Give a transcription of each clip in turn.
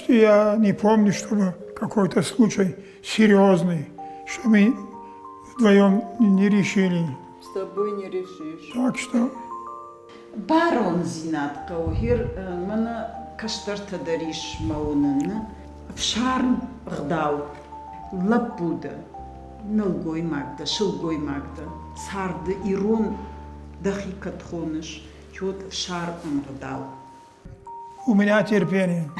Я не помню, чтобы какой-то случай серьезный, что мы вдвоем не решили. С тобой не решишь. Так что... Бӕрондзинад хъӕуы хир мӕнӕ кӕстӕртӕ дӕр ис мӕ уынын. Ӕфсарм ӕгъдау, лӕппу дӕ, нӕлгоймаг дӕ, сылгоймаг дӕ, царды ирон дӕхи кӕд хоныс, уӕд ӕфсарм ӕгъдау. У меня терпение.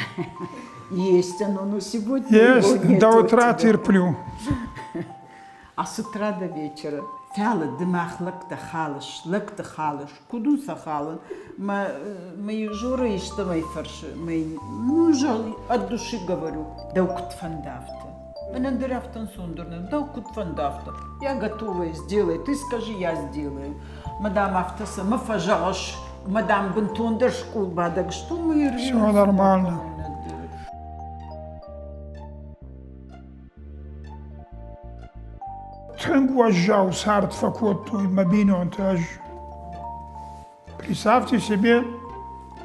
Есть оно, но сегодня Есть, его нет до у утра тебя. терплю. А с утра до вечера. Фӕлӕ ды мах лӕгтӕ халыс, лӕгты халыс, куыд у сӕ халын? Мӕ, мӕ Жора истӕмӕй фӕрсы, мӕ ну, от души говорю, дӕу куыд фӕнды афтӕ. Мӕнӕн дӕр афтӕ ӕнцондӕр нӕ, дӕу куыд фӕнды афтӕ. Я готова, сделай, ты скажи, я сделаю. Мадам афтӕ цы, мӕ фӕзӕгъыс, мадам бынтондӕр скъулбадӕг, что мы Все нормально. Тынг уӕззау цард фӕкодтой мӕ бинонтӕ ӕз. Представьте себе,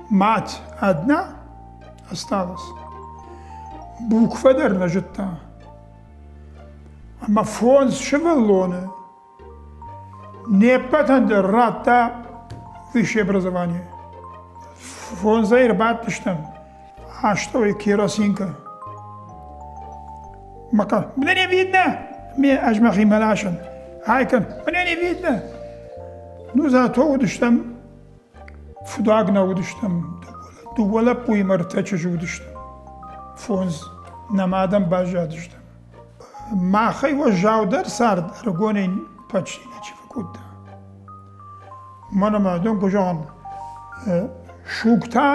мать одна осталась. Буквӕ дӕр нӕ зыдта. Ӕмӕ фондз сывӕллоны не ппӕтӕн дӕр радта высшее образование. Фондзӕй ӕрбадтыстӕм, астӕуӕй керосинка. Мака, мне не видно, мне ӕз мӕхимӕ ласын. Айкӕн, мне не видно. Ну, зато уыдыстӕм, фыдаг нӕ уыдыстӕм. Дыууӕ лӕппуимӕ ӕртӕ чызджы уыдыстӕм. Фондз нӕм адӕм баззадыстӕм. Махӕй уӕззаудӕр цард ӕрыгонӕй почти ничи фӕкодта. Мӕн ӕмӕ дын куы зӕгъын, суг та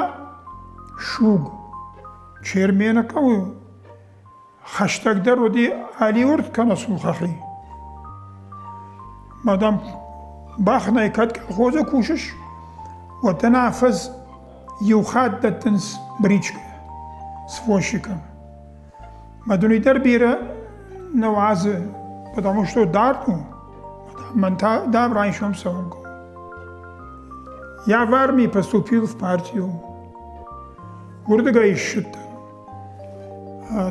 суг. Чермены хъӕуы хӕстӕгдӕр уыди Алиуырд кӕнӕ Сулхахи. Мадам бӕхнӕй кӕд колхозы кусыс, уӕд дын афӕдз иу хатт дӕттынц бричкӕ с возчиком. Мӕ дуне дӕр бирӕ нӕ уадзы, потому что дард у. Мӕн та дам райсом цӕуын хъӕуы. Я в армии поступил в партию. Уырдыгӕй ссыдтӕн.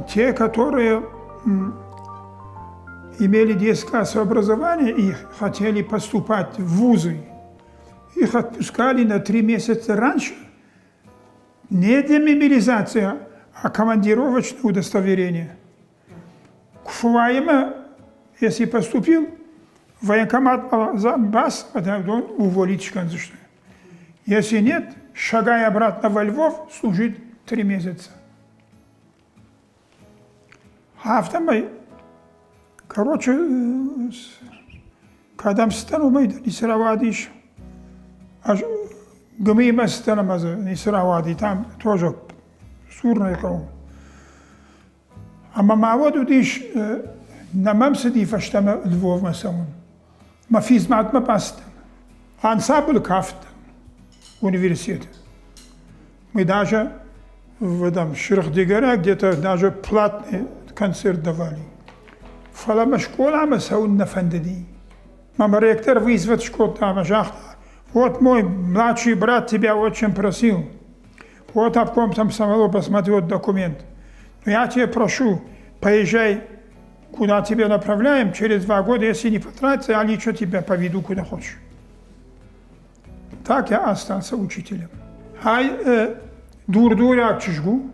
Те, которые имели детское образование и хотели поступать в вузы, их отпускали на 3 месяца раньше, не демобилизация, а командировочное удостоверение. Куы если поступил, военкомат бас, он уволить скӕндзысты. Если нет, шагай обратно во Львов, служить 3 месяца. Афтӕмӕй, короче, кӕдӕм цыдтӕн, уымӕй дӕр ницы рауадис. Ӕз Гымыимӕ цыдтӕн ӕмӕ дзы ницы рауади, там тоже Сурнайы хъӕу. Ӕмӕ ма уӕд уыдис, нӕ мӕм цыди фӕстӕмӕ Львовмӕ цӕуын. Мӕ физматмӕ бацыдтӕн. Ансамблы кафт университеты. Мы даже в этом Сырх-Дигорӕ где-то даже платный концерт давали. Фӕлӕ мӕ скъоламӕ цӕуын нӕ фӕндыди. Мӕ ректор вызвать скодта ӕмӕ загъта, вот мой младший брат тебя очень просил. Вот обком комсомола посмотрел документ. Но я тебя прошу, поезжай, куда тебя направляем, через 2 года, если не потратится, я лично тебя поведу куда хочешь. Так я остался учителем. Ай Дур-Дураг чызг у.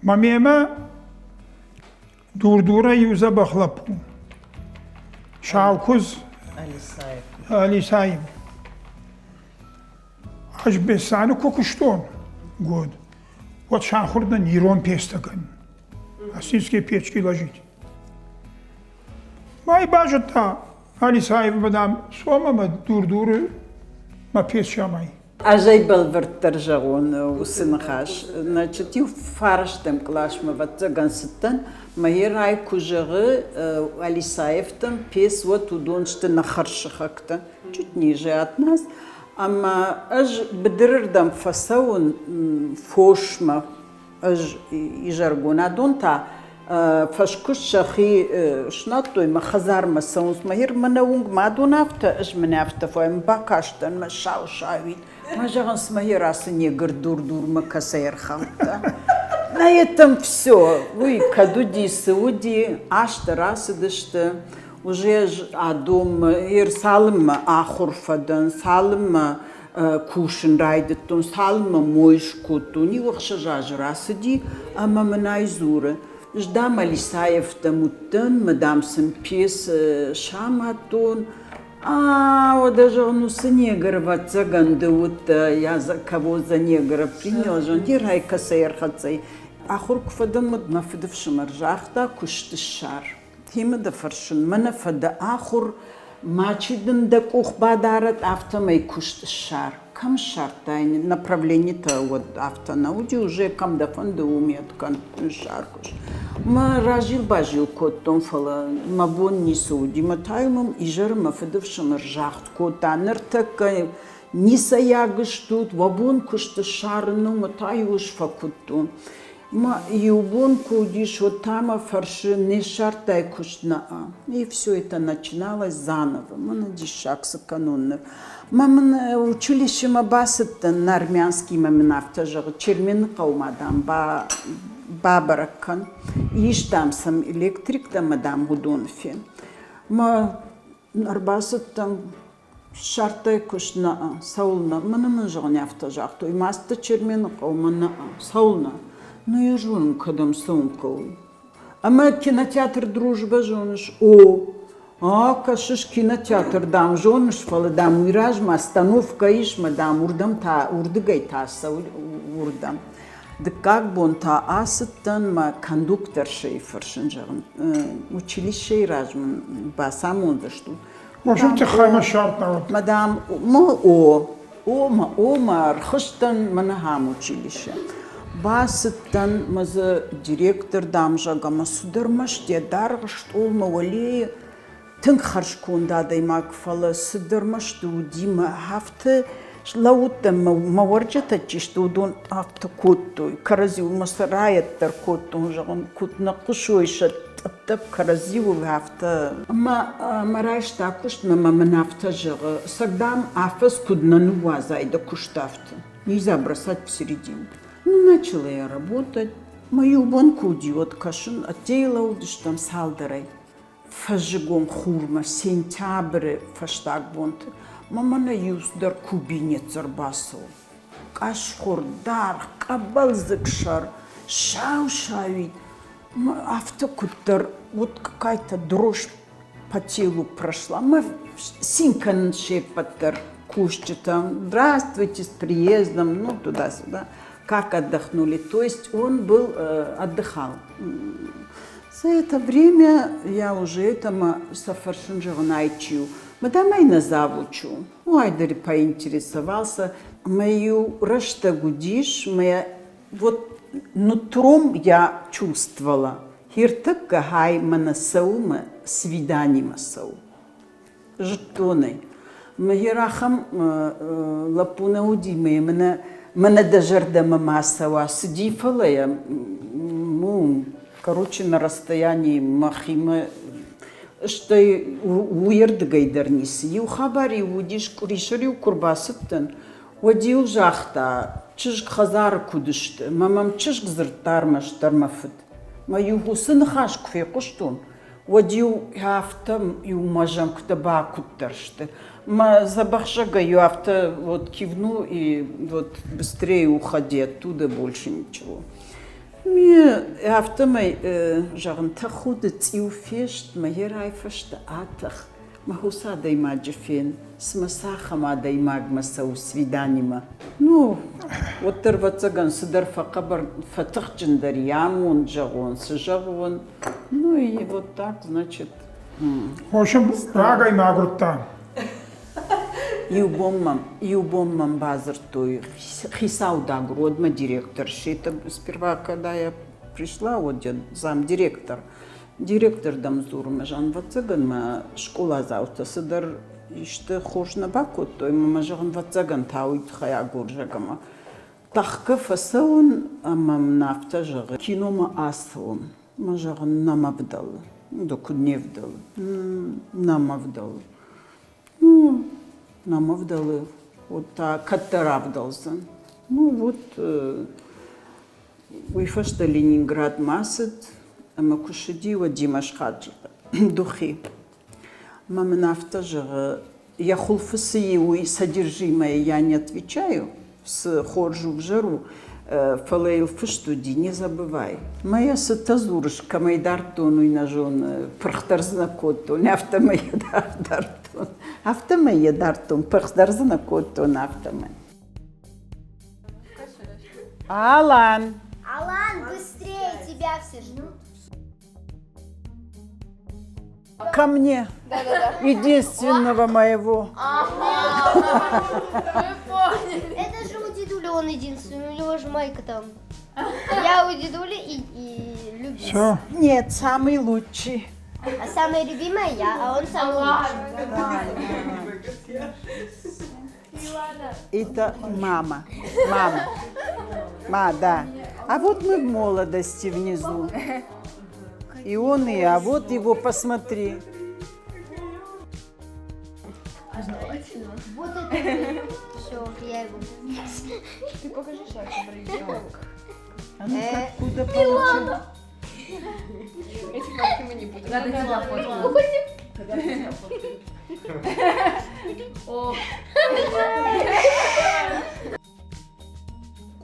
Мӕ мемӕ Дур-Дурӕй иу дзӕбӕх лӕппу. Саукуыдз Алисаев. Ӕз Беслӕны куы куыстон год, уӕд сахуыр дӕн ирон пецтӕ кӕнын. Осинские печки ложить. Мӕй базыдта Алисаевмӕ, дам, цом ӕмӕ Дур-Дуры мӕ пец самай. Ӕз ӕй бӕлвырддӕр зӕгъон уыцы ныхас. Значит, иу фарӕстӕм къласмӕ, ӕвӕццӕгӕн, цыдтӕн. Мӕ куы зӕгъы Алисаевтӕм пец, уӕд уыдон сты нӕ хӕрзсыхӕгтӕ, чуть ниже от нас. Ӕмӕ ӕз быдырырдӕм фӕцӕуын фосмӕ, ӕз изӕргон, адон та Фӕскуыст сӕхи снадтой мӕ хӕдзармӕ цӕуынц. Мӕ хир мӕнӕ уынг ма дон афтӕ, ӕз мын афтӕ фӕуайын, бакастӕн мӕ сау-сауид. Мӕ зӕгъынц, мӕ хир ацы негр дур-дурмӕ кӕцӕй ӕрхаудта. На этом все. Уый кӕд уыди, цы уыди, азтӕ рацыдысты. Уже ӕз адоммӕ, цалынмӕ ахуыр фӕдӕн, цалынмӕ кусын райдыдтон, цалынмӕ мой скодтон, иу ӕхсӕз азы рацыди ӕмӕ мын ӕй дзуры, ӕз дам Алисаевтӕм уыдтӕн, мӕ дам сын пьес самадтон, А, уӕдӕ зӕгъын, уыцы негр, ӕвӕццӕгӕн, ды уыдтӕ, я за кого за негра принял, зӕгъын, дирӕй кӕцӕй ӕрхӕццӕ и. Ахуыр куы фӕдӕн, уӕд мӕ фыдыфсымӕр загъта, куыст ссар. Темӕ дӕ фӕрсын, мӕнӕ фӕдӕ ахуыр, мачи дын дӕ къух бадарӕд, афтӕмӕй куыст ссар. Кӕм ссардтай направлени-тӕ, уӕд афтӕ нӕ уыди, уже кӕм дӕ фӕнды, уым йӕ кӕн, ссар куыст. Мӕ разил-базил кодтон, фӕлӕ мӕ бон ницы уыди. Мӕ та-иу мӕм изӕры мӕ фыдыфсымӕр загъд кодта, ныртӕккӕ ницӕйаг стут, уӕ бон куыст ссарын у, мӕ та-иу ӕз фӕкуыдтон. Мӕ иу бон куы уыдис, уӕд та мӕ фӕрсы, не ссардтай куыст нӕ? И все это начиналось заново. Мӕнӕ диссаг цы кӕнон ныр. Мӕ мын училищемӕ бацыдтӕн, на армянскиймӕ мын афтӕ зӕгъы, Чермены хъӕумӕ, дам, бабӕрӕг кӕн. Ис, дам, сӕм электриктӕ ӕмӕ, дам, уыдоны фен. Мӕ ӕрбацыдтӕн, Ссардтай куыст? Нӕ. Цӕуылнӕ? Мӕнӕ мын зӕгъын афтӕ загътой. Масты Чермены хъӕумӕ нӕ. Цӕуылнӕ? Ну йӕ зонын, кӕдӕм цӕуын хъӕуы. Ӕмӕ кинотеатр «Дружба» зоныс? О. А, кӕсыс, кинотеатр, дам, зоныс, фӕлӕ, дам, уый размӕ остановкӕ ис, мӕ, дам, уырдӕм та, уырдыгӕй та цӕуы уырдӕм. Дыккаг бон та ацыдтӕн мӕ кондукторшӕйы фӕрсын, зӕгъын, училищейы раз мын бацамондзыстут. Уӕхи тыххӕй мӕ ссардтауӕд. Мадам, мо о, о ма о ма ӕрхызтӕн мӕнӕ ахӕм училище. Бацыдтӕн мӕ дзы директор, дам, зӕгъгӕ, мӕ цыдӕр мӕстыйӕ даргъ стъолмӕ уӕлейы тынг хӕрзконд адӕймаг, фӕлӕ цыдӕр мӕсты уыди мӕ афтӕ слӕууыдтӕн, мӕ уӕрджытӕ чи сты, уыдон афтӕ кодтой, кӕрӕдзиуыл мӕ сӕ райӕддӕр кодтон, зӕгъын, куыд нӕ хъусой сӕ тъӕпп-тъӕпп кӕрӕдзиуыл, афтӕ. Ӕмӕ мӕ райста куыстмӕ ӕмӕ мын афтӕ зӕгъы, цӕг, дам, афӕдз куыд нӕ ныууадзай дӕ куыст, афтӕ. Нельзя бросать в середину. Ну, начала я работать. Мӕ иу бон куы уыди, уӕд кӕсын, ӕддейы лӕууыдыстӕм цалдӕрӕй. Фӕззыгон хурмӕ сентябры фӕстаг бонты мӕ мӕнӕ иу цыдӕр кубинец ӕрбацӕуы. Къӕсхуыр, даргъ, къӕбӕлдзыг сӕр, сау-сауид. Афтӕ куыддӕр вот какая-то дрожь по телу прошла. Мӕ цин кӕнын се ппӕт дӕр кусджытӕм. Здравствуйте, с приездом, ну туда-сюда. Как отдохнули? То есть он был, отдыхал. За это время я уже этому сӕ фӕрсын зӕгъын айчиу. Мадам ӕй нӕ завучу. Уайдӕр поинтересовался. Мӕ-иу рӕстӕг уыдис, мӕ вот нутром я чувствовала. Хиртӕккӕ хай мӕнӕ цӕуы мӕ свиданимӕ цӕуы. Зыдтон ӕй. Мӕ ахӕм лӕппу нӕ уыди, мӕ мӕнӕ, мӕнӕ дӕ зӕрдӕмӕ ма цӕуа, цыди, фӕлӕ йӕ, ну, короче, на расстоянии мӕхимӕ стӕй уыйӕрдыгӕй дӕр ницы. Иу хабар-иу уыдис, къуырисӕр-иу куы рбацыдтӕн, уӕд-иу загъта, чызг хӕдзары куыд сты, мӕ мӕм чызг дзырдта ӕрмӕстдӕр мӕ фыд. Мӕ-иу уыцы ныхас куы фехъуыстон, уӕд-иу афтӕ иу мӕ зӕнгтӕ бакуыддӕр сты. Мӕ дзӕбӕх зӕгъгӕ-иу афтӕ вот кивну и вот быстрее уходи оттуда, больше ничего. Ме афтӕмӕй, зӕгъын, тӕхуды цъиу фест, мӕ йӕ райфӕстӕ атӕх, мӕ уыцы адӕймаджы фен, цымӕ цахӕм адӕймагмӕ цӕуы свиданимӕ. Ну, уӕддӕр, ӕвӕццӕгӕн, цыдӕр фӕхъӕбӕр, фӕтыхджындӕр и амонд зӕгъон, цы зӕгъон. Ну и вот так, значит. В общем, рагӕй мӕ агуырдта. Иу бон мӕм, иу бон мӕм бадзырдтой хицаудагур, уӕдмӕ директор сси. Сперва, когда я пришла, вот замдиректор, директор дӕм дзуры, мӕ ӕвӕццӕгӕн, мӕ скъоладзаутӕ цыдӕр исты хорз нӕ бакодтой, ӕмӕ мӕ зӕгъын, ӕвӕццӕгӕн та уый тыххӕй агурзӕг ӕмӕ тӕхгӕ фӕцӕуын ӕмӕ мын афтӕ зӕгъы, киномӕ ацӕуӕм. Мӕ зӕгъын, нӕ мӕ вдӕлы. Да куыд не вдӕлы? Нӕ мӕ вдӕлы. Ну, нӕ мӕ вдӕлы, вот та кӕддӕр ӕвдӕлдзӕн. Ну вот уый фӕстӕ Ленинградмӕ ацыд ӕмӕ куы ссыди, уӕд Димӕ схаджы духи. Мӕ мын афтӕ зӕгъы, йӕ хуылфы цы и, уый содержимое я не отвечаю, цы хорз у, взӕр у, фӕлӕ йыл фыст уыди, не забывай. Мӕ йӕ цытӕ дзурыс, кӕмӕй дардтон, уый нӕ зоны, пырх дӕр дзы нӕ кодтон, афтӕмӕй йӕ дардтон. Афтӕмӕй йӕ дардтон, пырх дӕр дзы нӕ кодтон, афтӕмӕй. Алан! Алан, быстрее, тебя все ждут. Ко мне. Да-да-да. Единственного моего. Ага. Мы поняли. Это же у дедули он единственный, у него же майка там. Я у дедули и любимый. Все. Нет, самый лучший. А самая любимая я, а он самый лучший. Это мама. Мама. Ма, да. А вот мы в молодости внизу. И он, и я. Вот его посмотри. Вот это все, я его. Ты покажи шарик, А ну-ка, откуда получил? Эти фотки мы не будем. Надо тебя фотку. О.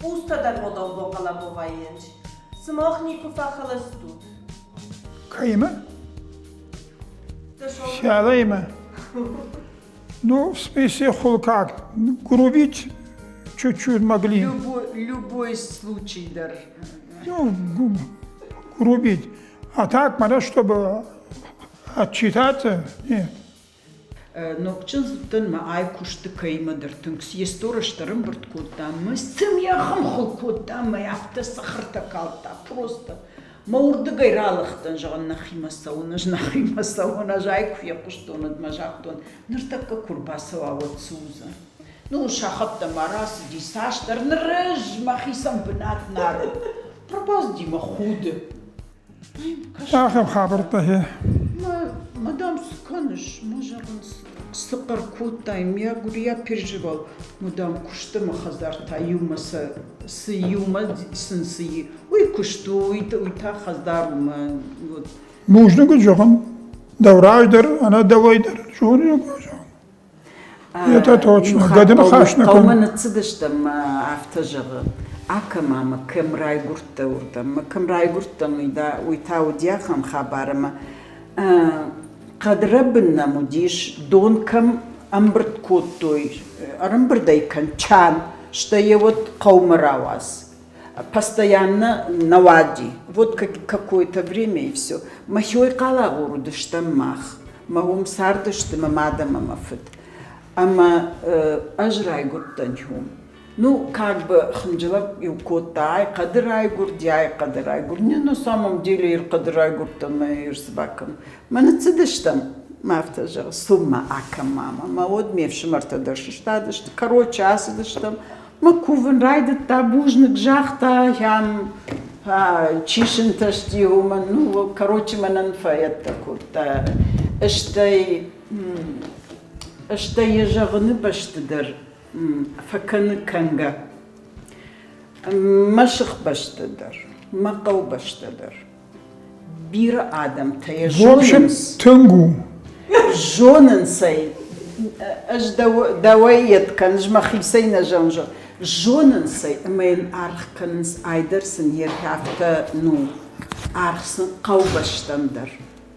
Къустӕ дӕр уодӕлбохъӕлӕбо вӕййынц. Сымах никуы фӕхӕлӕстут. Кӕимӕ? Сялаимӕ. Ну, в смысле, хул как? Грубить чуть-чуть могли. Любой, любой случай дӕр. Ну, грубить. А так, мӕнӕ, чтобы отчитаться, нет. Ног чындз уыдтӕн мӕ ай куысты кӕимӕдӕр тынг съесторожтӕ ӕрӕмбырд кодта мӕ сын йӕ хымхыл кодта мӕ афтӕ цӕхӕртӕ калдта просто. Мӕ уырдыгӕй ралыгътӕн, зӕгъын, нӕхимӕ цӕуын, ӕз нӕхимӕ цӕуын, ӕз ӕй куы фехъуыстон, уӕд мӕ загътон, ныртӕккӕ куы рбацӕуа, уӕд цы уыдзӕн? Ну, сахӕттӕ ма рацыди цасдӕр, ныр ӕз мӕхицӕн бынат нары. Ӕрбацыди мӕ худы. Ахӕм хабӕрттӕ гье. Мадам, цы кӕныс? Мӕ зӕгъын, цы хъӕр кодтай? Я говорю, я переживал. Мадам, куысты мӕ хӕдзар та иумӕ сӕ цы иумӕ сын цы и, уый куыст у, уый та хӕдзар у мӕ вот. Бузныг зӕгъын, дӕу раздӕр, ӕнӕ дӕуӕй дӕр зоны зӕгъын. Это точно. Гӕды ныхас нӕ Хъӕумӕ ныццыдыстӕм мӕ афтӕ зӕгъы, акӕм ӕмӕ кӕм райгуырдтӕ уырдӕм. Мӕ кӕм райгуырдтӕн, уый та уыди ахӕм хабар, ӕмӕ хъӕдрӕбын нӕм уыдис, дон кӕм ӕмбырд кодтой, ӕрӕмбырд ӕй кӕн чан, стӕй йӕ уӕд хъӕумӕ рауадз. Постоянно на уади. Вот какое-то время и все. Махиой хъалагъур уыдыстӕм мах. Мӕ уым цардысты мӕ мад ӕмӕ мӕ фыд. Ӕмӕ ӕз райгуырдтӕн уым. Ну, как бы хынджылӕг-иу кодта, ай хъӕды райгуырди, ай хъӕды райгуырд. Не, на самом деле ир хъӕды райгуырдтӕн мӕ ир сбакӕн. Мӕ ныццыдыстӕм, мӕ афтӕ зӕгъы, цу-ма акӕн мама. Мӕ уӕд ме фсымӕртӕ дӕр сыстадысты. Короче, ацыдыстӕм. Мӕ кувын райдыдта, бузныг загъта, ахӕм чи сынтӕсти, уымӕн, ну, короче, мӕнӕн фӕйӕдтӕ кодта. Стӕй, стӕй йӕ зӕгъыны бӕсты дӕр фӕкӕны кӕнгӕ. Мӕ сыхбӕсты дӕр, мӕ хъӕубӕсты дӕр. Бирӕ адӕмтӕ йӕ зонынц. Тынг у. Зонынц ӕй. Ӕз дӕуӕй йед кӕныс, мӕхицӕй нӕ зӕгъын. Зонынц ӕй ӕмӕ йын аргъ кӕнынц, айдӕр сын йе рхӕфтӕ, ну, аргъ сын хъӕубӕстӕм дӕр.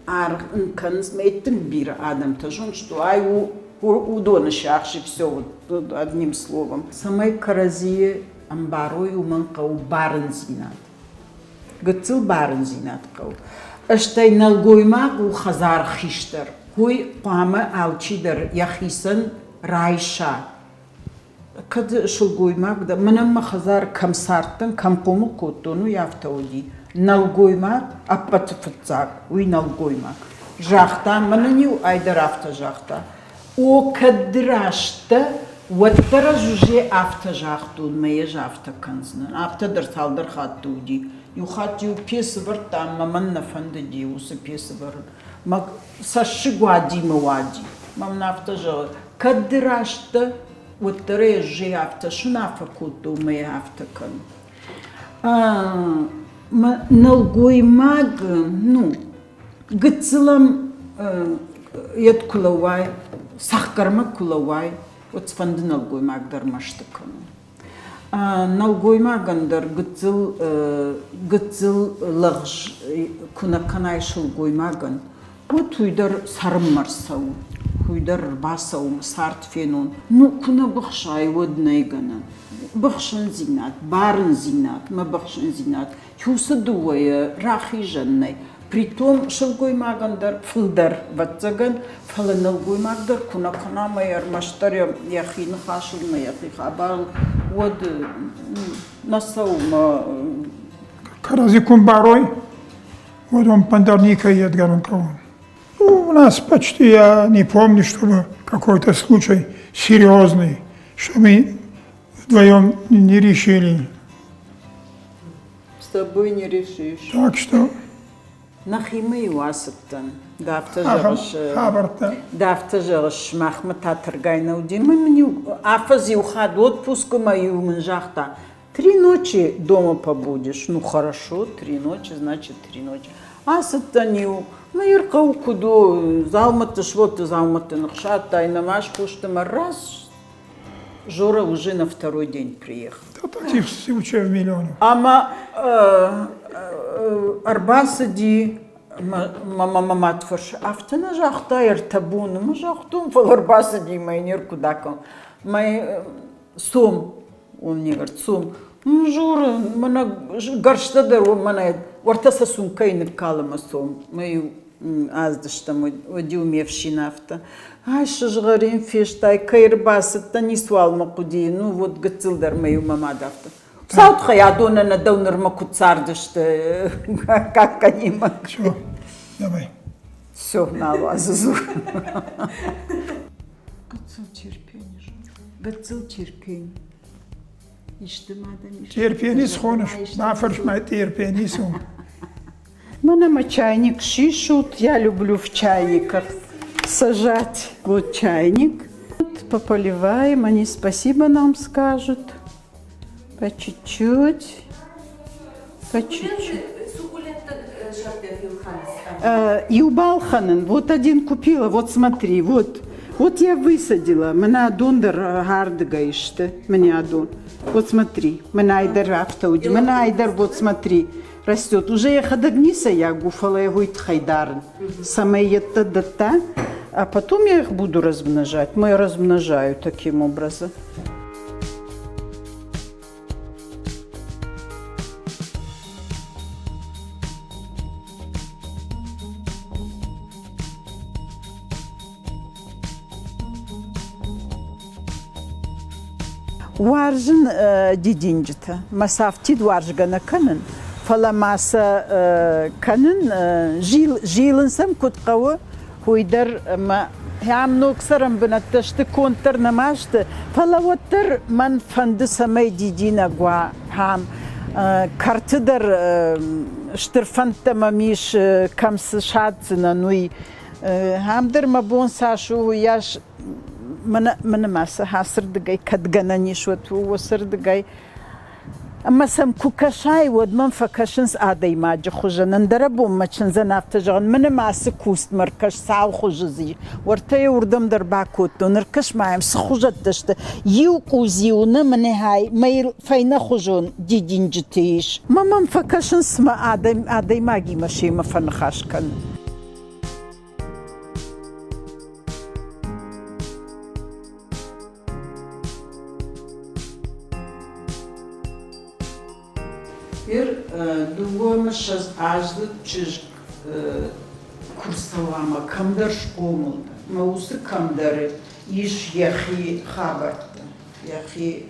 Аргъ ын кӕнынц, мӕ тынг бирӕ адӕмтӕ зоныс, что ай у уыдоны сиахс и все, вот одним словом. Цӕмӕй кӕрӕдзийы ӕмбарой, уымӕн хъӕуы бӕрндзинад. Гыццыл бӕрндзинад хъӕуы. Стӕй нӕлгоймаг у хӕдзары хистӕр. Уый хъуамӕ алчидӕр йӕхицӕн райса. Кӕд сылгоймаг дӕ, мӕнӕн мӕ хӕдзар кӕм цардтӕн, кӕм хъомыл кодтон, уый афтӕ уыди. Нӕлгоймаг ӕппӕты фыццаг, уый нӕлгоймаг. Загъта, мӕнӕн-иу ӕй дӕр афтӕ загъта. О, кӕд ды раст дӕ, Уӕддӕр ӕз уже афтӕ загътон, мӕ ӕз афтӕ кӕндзынӕн. Афтӕ дӕр цалдӕр хатты уыди. Иу хатт-иу пец ӕвӕрдта ӕмӕ мӕн нӕ фӕндыди уыцы пец ӕвӕрын. Мӕ цӕссыг уади мӕ уади. Мӕ мын афтӕ зӕгъы, кӕд ды раст дӕ, уӕддӕр ӕй ӕз афтӕ суынаффӕ кодтон мӕ йӕ афтӕ кӕн. Мӕ нӕлгоймаг, ну, гыццыл ӕм йед куы лӕууай, цӕхгӕрмӕ куы лӕууай, уӕд цыфӕнды нӕлгоймаг дӕр мӕсты кӕны. Нӕлгоймагӕн дӕр гыццыл гыццыл лӕгъз куы нӕ кӕнай сылгоймагӕн, уӕд уый дӕр цӕрынмӕ рцӕуы, уый дӕр ӕрбацӕуы мӕ цард фенон. Ну, куы нӕ быхсай, уӕд нӕй гӕнӕн. Быхсындзинад, барындзинад, мӕ быхсындзинад уыцы дыууӕйы рахизӕн нӕй. Притом сылгоймагӕн дӕр фылдӕр, ӕвӕццӕгӕн, фӕлӕ нӕлгоймаг дӕр куы нӕ кӕна ӕмӕ ӕрмӕстдӕр йӕхи ныхасыл ӕмӕ йӕхи хабарыл, уӕд нӕ цӕуы мӕ Кӕрӕдзи куы мбарой, уӕд он ӕндӕр никӕй едгӕрон кӕуын. Ну, у нас почти, я не помню, чтобы какой-то случай серьезный, что мы вдвоем не решили. С тобой не решишь. Так что Нӕхимӕ-иу ацыдтӕн. Ды афтӕ зӕгъыс, хабӕрттӕ. Ды афтӕ зӕгъыс, сымахмӕ та тӕргай нӕ уыди. Мӕ мын-иу афӕдз иу хатт отпускы мӕ-иу мын загъта, три ночи дома побудешь. Ну хорошо, три ночи, значит три ночи. Ацыдтӕн-иу, мӕ хъӕу куыд у, дзаумӕтты сводты дзаумӕтты ныхсадтай, нӕма схусты мӕ раз Жора уже на второй день приехал. Да таких случаев миллионов. Ӕмӕ ӕрбацыди мӕ мад фӕрсы, афтӕ нӕ загътай ӕртӕ боны? Мӕ загътон, фӕлӕ ӕрбацыди мӕ не ркуыда кӕн. Мӕ цом, он мне говорит, цом. Жора, мӕнӕ гӕрзтӕ дӕр мӕнӕ уӕртӕ сӕ сумкӕйы ныккалы мӕ цом. Мӕ иу аздыстӕм, уӕд-иу ме фсин афтӕ, Ай, сызгъӕрин фестай, кӕй ӕрбацыдтӕ, ницуал мӕ хъуыди, ну вот гыццыл дӕр мӕ-иу мӕ мад афтӕ. Цаутхӕй адонӕн нӕ дӕу нырмӕ куыд цардысты какканимӕ. Все, давай. Все, нал уадзы дзурын. Гыццыл терпение, гыццыл терпение. Исты ма дӕм ис? Терпение схоныс, бафӕрс мӕ терпение у. Мӕнӕ мӕ чайник сисут, я люблю в чайниках сажать. Вот чайник. Вот пополиваем, они спасибо нам скажут. По чуть-чуть. По чуть-чуть. Иу балхӕнын, вот один купила, вот смотри, вот. Вот я высадила, мӕнӕ адон дӕр ардыгӕй сты, мӕнӕ адон. Вот смотри, мӕнӕ ай дӕр афтӕ уыди, мӕнӕ ай дӕр, вот смотри, растет. Уже йӕхӕдӕг ницӕйаг у, фӕлӕ йӕ уый тыххӕй дарын, цӕмӕй йедтӕ дӕтта, а потом я их буду размножать. Мы размножаю таким образом. Уарзын дидинджытӕ. Мӕ сафтид уарзгӕ нӕ кӕнын, фӕлӕ ма сӕ кӕнын, зилын сӕм куыд хъӕуы, уый дӕр ӕмӕ ам ног цӕрӕнбынӕттӕ сты, конд дӕр нӕма сты, фӕлӕ уӕддӕр мӕн фӕнды, цӕмӕй дидинӕг уа ам. Кӕрты дӕр стыр фӕндтӕ мӕм ис, кӕм цы садздзынӕн, уый. Ам дӕр мӕ бон цас у, уыйас мӕнӕ ма сӕ ацырдыгӕй кӕд гӕнӕн ис, уӕд уыцырдыгӕй. Ӕмӕ сӕм куы кӕсай, уӕд мӕм фӕкӕсынц адӕймаджы хуызӕн. Ӕндӕрӕбон мӕ чындзӕн афтӕ зӕгъын, мӕнӕ ма ацы кустмӕ ӕркӕс, сау хуызы дзы Уӕртӕ йӕ уырдӕм дӕр бакодтон, ӕркӕс ма йӕм, цы хуызӕттӕ сты. Иу къудзиу нӕ мӕнӕ мӕйыл фӕйнӕхуызон дидинджыты ис. Мӕ мӕм фӕкӕсынц мӕ адӕймагимӕ семӕ фӕныхас кӕнын. Ир дыууӕмыссӕдз аздзыд чызг куы рцӕуа ӕмӕ кӕмдӕр схъомыл, мӕ уыцы кӕмдӕры ис йӕхи хабӕрттӕ, йӕхи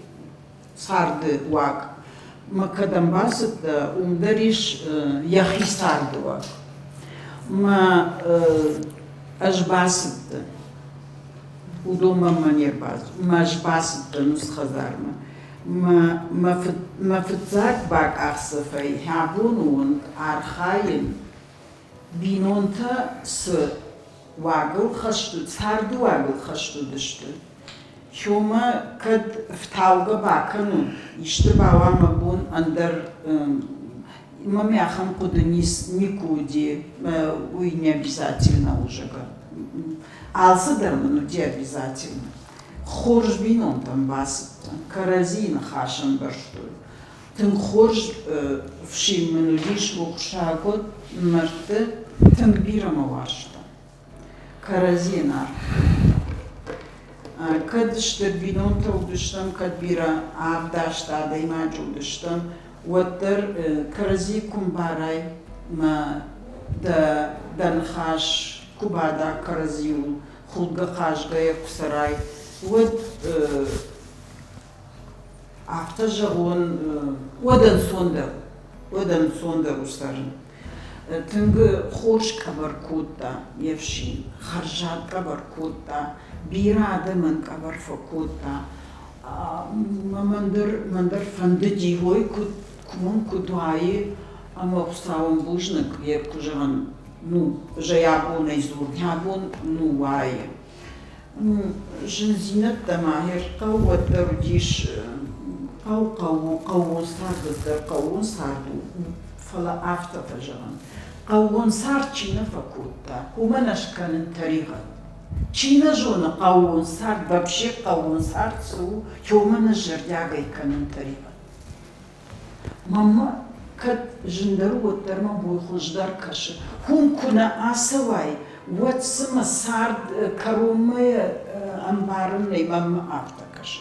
царды уаг. Мӕ кӕдӕм бацыдтӕ, уым дӕр ис йӕхи царды уаг. Мӕ ӕз бацыдтӕн. Уыдонмӕ мӕ не рбацыд, мӕ ӕз бацыдтӕн уыцы хӕдзармӕ. Мӕ, мӕ, фыд, мӕ фыццаг бакъахдзӕфӕй абоны онг архайын, бинонтӕ цы уагыл хӕст, царды уагыл хӕст уыдысты, Уымӕ кӕд ӕфтаугӕ бакӕнон, исты бауа мӕ бон, ӕндӕр мӕм ахӕм хъуыды никуы уыди, уый не обязательно у, зӕгъгӕ. Алцыдӕр мын уыди обязательно. Хорз бинонтӕм бацыдтӕн, кӕрӕдзийы ныхас ӕмбӕрстой. Тынг хорз ӕфсин мын уыдис рухсагуыд, мӕрдты тынг бирӕ мӕ уарзта. Кӕрӕдзийӕн аргъ кодта. Кӕд стыр бинонтӕ уыдыстӕм, кӕд бирӕ авдаст адӕймаджы уыдыстӕм, уӕддӕр кӕрӕдзи куы мбарай мӕ дӕ, дӕ ныхас куы бада кӕрӕдзиуыл, худгӕ-хъазгӕйӕ куы цӕрай, уӕд афтӕ зӕгъон, уӕд ӕнцондӕр, уӕд ӕнцондӕр у цӕрын. Тынг хорз къӕбӕр кодта ме фсин, хӕрзад къӕбӕр кодта, бирӕ адӕмӕн къӕбӕр фӕкодта. Мӕн дӕр, мӕн дӕр фӕндыди, ой, куыд, куы мӕм куыд уайы, ӕмӕ Хуыцауӕн бузныг, йе куы зӕгъын, ну, зӕй абонӕй дзур, абон ну уайы. Зындзинӕдтӕ ма хъӕу уӕддӕр уыдис, хъӕу хъӕу у, хъӕууон цард уӕддӕр хъӕууон цард у, фӕлӕ афтӕ фӕзӕгъын, хъӕууон цард чи нӕ фӕкодта, уымӕн ӕз кӕнын тӕригъӕд. Чи нӕ зоны хъӕууон цард, вообще хъӕууон цард цы у, уымӕн ӕз зӕрдиагӕй кӕнын тӕригъӕд. Мӕнмӕ кӕд зындӕр у, уӕддӕр мӕм уый хуыздӕр кӕсы. Уым куы нӕ ацӕуай, уӕд цымӕ цард кӕронмӕ ӕмбарын нӕй, мӕнмӕ афтӕ кӕсы.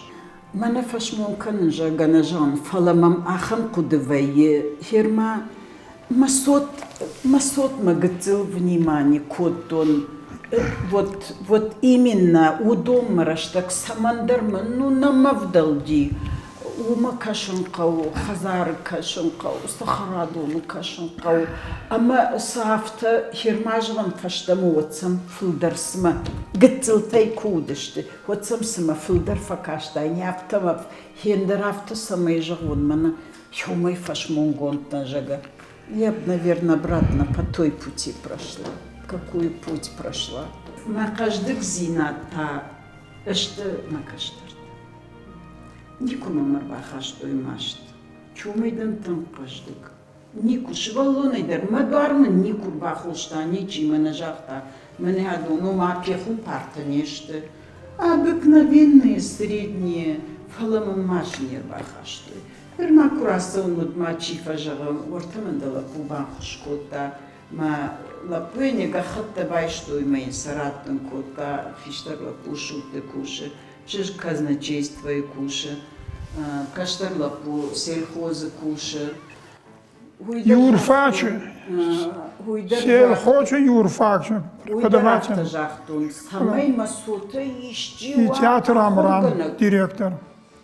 Мӕнӕ фӕсмон кӕнын, зӕгъгӕ, нӕ зӕгъын, фӕлӕ мӕм ахӕм хъуыды вӕййы, Херма, мӕ цот, мӕ цотмӕ гыццыл внимание кодтон. Вот, вот именно уыдонмӕ рӕстӕг цӕмӕндӕр мӕ ну нӕ мӕ вдӕлди. Уымӕ кӕсын хъӕуы, хӕдзары кӕсын хъӕуы, цӕхӕрадоны кӕсын хъӕуы. Ӕмӕ сӕ афтӕ Хермазовӕн фӕстӕмӕ уӕд сӕм фылдӕр цымӕ гыццылтӕй куы уыдысты, уӕд сӕм цымӕ фылдӕр фӕкастаин, афтӕ мӕ хендӕр афтӕ цӕмӕй зӕгъон, мӕнӕ уымӕй фӕсмонгонд дӕн, зӕгъгӕ. Я б, наверное, обратно по той пути прошла. Какую путь прошла? Мӕ хъӕздыгдзинад та сты мӕ кӕстӕртӕ. Никуы мӕм ӕрбахастой маст. Чумӕй дӕн тынг хъӕздыг. Никуы, сывӕллонӕй дӕр мӕ дуар мын никуы бахоста, ничи мӕ нӕ загъта, мӕнӕ адон, ома пехуымпартӕ не сты. Обыкновенные, средние, фӕлӕ мӕм маст не рбахастой. Ныр ма куы рацӕуын, уӕд ма чи фӕзӕгъы, уӕртӕ мын дӕ лӕппу баххуыс кодта. Мӕ лӕппуйӕн йӕ гӕххӕттӕ байстой мӕ йын сӕ раттын кодта, хистӕр лӕппу судты кусы, чызг казначействойы кусы, кӕстӕр лӕппу сельхозы кусы. Юрфачы. Сельхозы юрфачы преподаватель. Загътон, цӕмӕй мӕ цотӕй исчи уа Театр Амран, директор.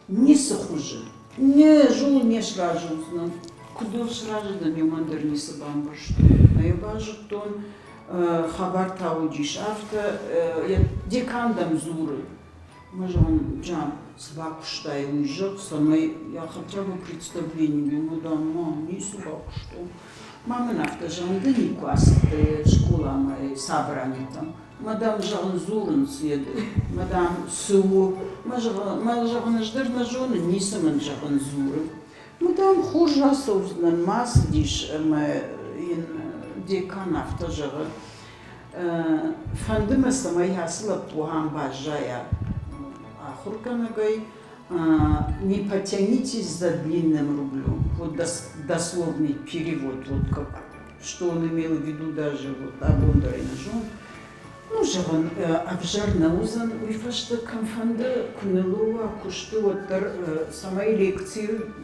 Ницы хуызы. Не зул не сразы уыдзынӕн. Куыд ыл сразы дӕн, уымӕн дӕр ницы бамбӕрстон. Нӕ йӕ базыдтон, хабар та уыдис афтӕ, йӕ декан дӕм дзуры. Мӕ зӕгъын, Джан, цы бакуыстай, уый зӕгъ, цӕмӕй я хотя бы представление ему дам, мам, ницы бакуыстон. Ма мын афтӕ зӕгъын, ды никуы ацыдтӕ скъоламӕ собранитӕм. Мадам, зӕгъын, дзурынц мадам, цы у? Мӕ зӕгъын, ӕз дӕр нӕ зонын, ницы мын, зӕгъын, дзуры. Мадам, хорз ацӕудзынӕн, ма ацыдис ӕмӕ йын декан афтӕ зӕгъы, фӕнды мӕ, цӕмӕй ацы лӕппу ам баззайа ахуыргӕнӕгӕй, не потянитесь за длинным рублем. Вот дословный перевод, вот как что он имел в виду даже вот абон дӕр ӕй нӕ зонын. Ну, зӕгъын, ӕвзӕр нӕ уыдзӕн, уый фӕстӕ кӕмфӕнды куы ныллӕууа куысты, уӕддӕр цӕмӕй лекци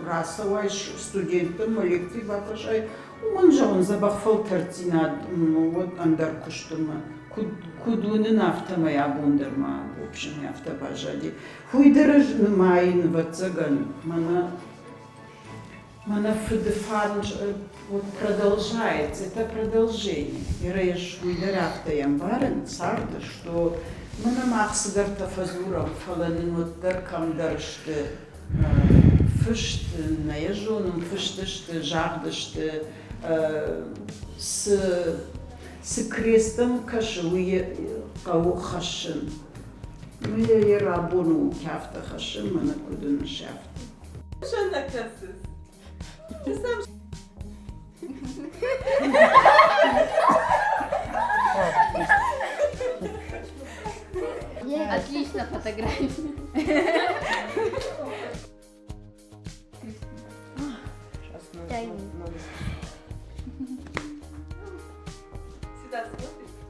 рацӕуай студенттӕн ма лекци бакӕсай, уымӕн, зӕгъын, дзӕбӕх фӕлтӕрддзинад уӕд ӕндӕр куыстмӕ. Куыд, куыд уынын, афтӕмӕй абон дӕр ма, в общем, афтӕ баззади. Уый дӕр ӕз нымайын, ӕвӕццӕгӕн, мӕнӕ Мӕнӕ фыды фарн вот продолжается, это продолжение. Ира, уый дӕр афтӕ ӕмбарын царды, что Мӕнӕ мах цыдӕртӕ фӕдзурӕм, фӕлӕ нын уӕддӕр кӕмдӕр сты фыст, нӕ йӕ зонын, фыст сты, загъд сты, цы, цы крестӕм кӕсы, уый хъӕуы хӕссын. Ну, йӕ йӕ рабон у кӕфтӕ хӕссын, мӕнӕ куыд ын сӕфт. Совершенно кӕсыс. Ты сам Отлично фотография. Сюда смотришь?